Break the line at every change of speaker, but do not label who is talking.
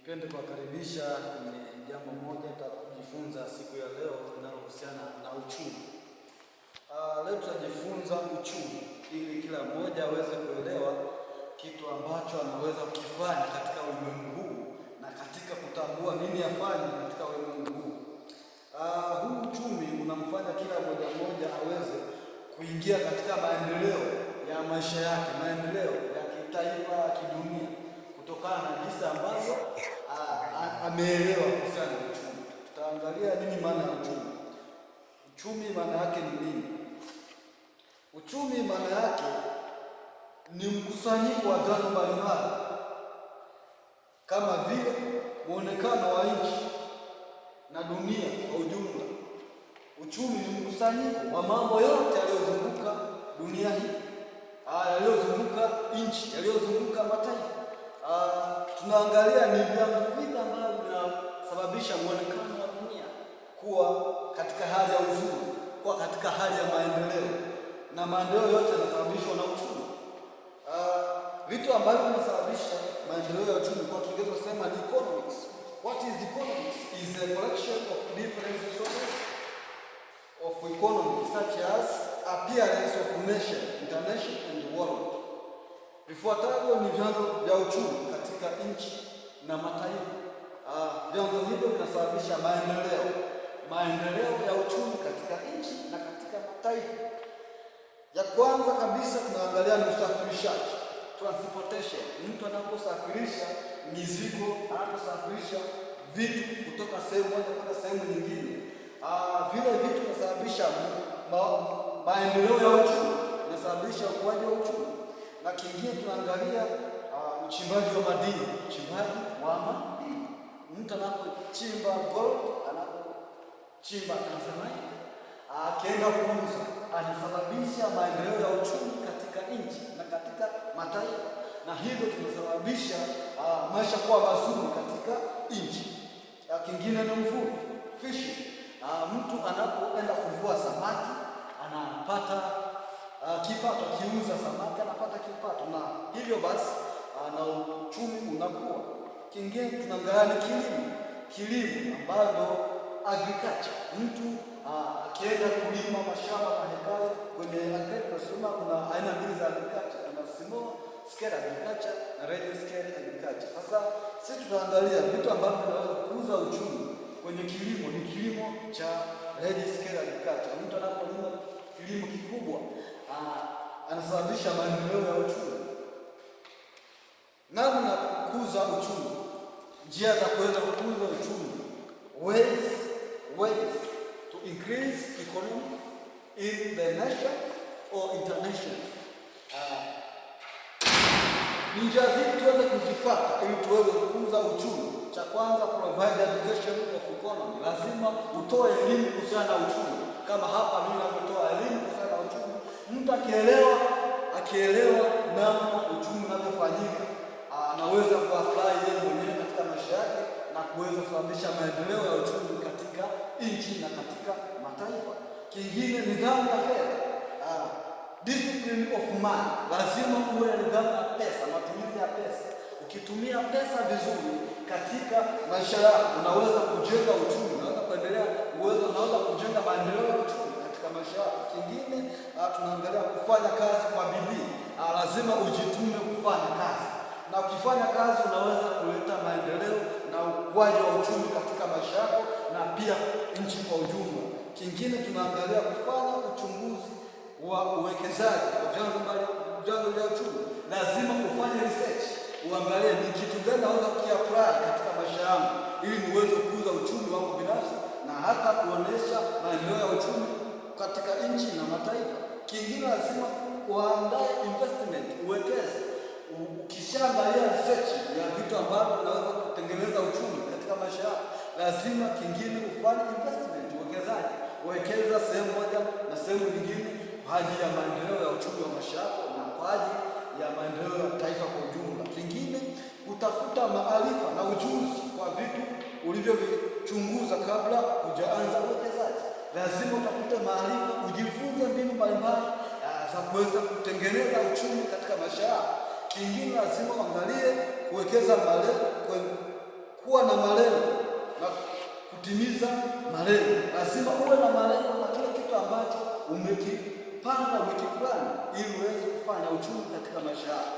Nipende kuwakaribisha kwenye jambo moja tutajifunza siku ya leo linalohusiana na uchumi. Leo tutajifunza uchumi ili kila mmoja aweze kuelewa kitu ambacho anaweza kukifanya katika ulimwengu huu na katika kutambua nini afanye katika ulimwengu huu. Huu uchumi unamfanya kila mmoja mmoja aweze kuingia katika maendeleo ya maisha yake, maendeleo ya kitaifa, ya kidunia, kutokana na jinsi ambavyo ameelewa kuhusiana na uchumi. Tutaangalia nini maana ya uchumi. Uchumi maana yake ni nini? Uchumi maana yake ni mkusanyiko wa vyanzo mbalimbali kama vile muonekano wa nchi na dunia kwa ujumla. Uchumi ni mkusanyiko wa mambo yote yaliyozunguka dunia hii, yaliyozunguka nchi, yaliyozunguka mataifa. Tunaangalia ni vyanzo vipi ambavyo vinasababisha muonekano wa dunia kuwa katika hali ya uzuri, kuwa katika hali ya maendeleo, na maendeleo yote yanasababishwa na uchumi. Vitu ambavyo vinasababisha maendeleo ya uchumi kwa Kiingereza sema ni economics. What is economics? Is a collection of different sources of economy such as appearance of nation, international and world. Vifuatavyo ni vyanzo vya uchumi katika nchi na mataifa. Vyanzo hivyo vinasababisha maendeleo ya uchumi katika nchi na katika mataifa. Ya kwanza kabisa tunaangalia ni usafirishaji, transportation. Mtu anaposafirisha mizigo, anaposafirisha vitu kutoka sehemu moja kwenda sehemu nyingine, vile vitu vinasababisha maendeleo ya uchumi, vinasababisha ukuaji wa uchumi. Na kingine tunaangalia uchimbaji wa madini, uchimbaji wa madini. Mtu anapochimba gold, anapochimba tanzanite, akienda kuuza, anasababisha maendeleo ya uchumi katika nchi na katika mataifa, na hivyo tunasababisha maisha kuwa mazuri katika nchi. Kingine ni uvuvi, fishing. Mtu anapoenda kuvua samaki anapata kipato, akiuza samaki anapata kipato, na hivyo basi na uchumi unakuwa. Kingine tunaangalia ni kilimo, kilimo ambayo ndo agriculture. Mtu akienda kulima mashamba mahekari kwenye agriculture, tunasema kuna aina mbili za agriculture, kuna small scale agriculture na large scale agriculture. Sasa sisi tutaangalia vitu ambavyo vinaweza kukuza uchumi kwenye kilimo, ni kilimo cha large scale agriculture. Mtu anapolima kilimo kikubwa anasababisha maendeleo ya uchumi. Namna kukuza uchumi, njia za kuweza kukuza uchumi, ways to increase economy in the nation or international. Ni njia zipi tuweze kuzifuata ili tuweze kukuza uchumi? Cha kwanza, provide education of economy. Lazima utoe elimu kuhusiana na uchumi, kama hapa mimi ninapotoa elimu kuhusiana na uchumi, mtu akielewa namna uchumi unavyofanyika anaweza kuapply yeye mwenyewe katika maisha yake na kuweza kusababisha maendeleo ya uchumi katika nchi na katika mataifa. Kingine, nidhamu ya fedha, discipline of money. Lazima uwe na nidhamu ya pesa, matumizi ya pesa. Ukitumia pesa vizuri katika maisha yako unaweza kujenga uchumi, unaweza kuendelea, unaweza kujenga maendeleo ya uchumi katika maisha yako. Kingine, tunaangalia kufanya kazi kwa bidii. Lazima ujitume kufanya kazi, na ukifanya kazi unaweza kuleta maendeleo na ukuaji wa uchumi katika maisha yako na pia nchi kwa ujumla. Kingine tunaangalia kufanya uchunguzi wa uwekezaji wa vyanzo vya uchumi. Lazima ufanye research, uangalie ni kitu gani naweza kukiapply katika maisha yangu ili niweze kukuza uchumi wangu binafsi na hata kuonesha maendeleo ya uchumi katika nchi na mataifa. Kingine lazima uandae investment, uwekeze. Ukishaangalia research ya vitu ambavyo unaweza kutengeneza uchumi katika maisha yako, lazima kingine ufanye investment, uwekezaji. Uwekeza sehemu moja na sehemu nyingine kwa ajili ya maendeleo ya uchumi wa maisha yako na kwa ajili ya maendeleo ya taifa kwa ujumla. Kingine, kutafuta maarifa na ujuzi kwa vitu ulivyovichunguza kabla hujaanza uwekezaji. Lazima utafute maarifa, ujifunze mbinu mbalimbali za kuweza kutengeneza uchumi katika maisha yako. Kingine, lazima uangalie kuwekeza Kutimiza malengo, lazima uwe na malengo na kile kitu ambacho umekipanga, umekiplani ili uweze kufanya uchumi katika maisha yako.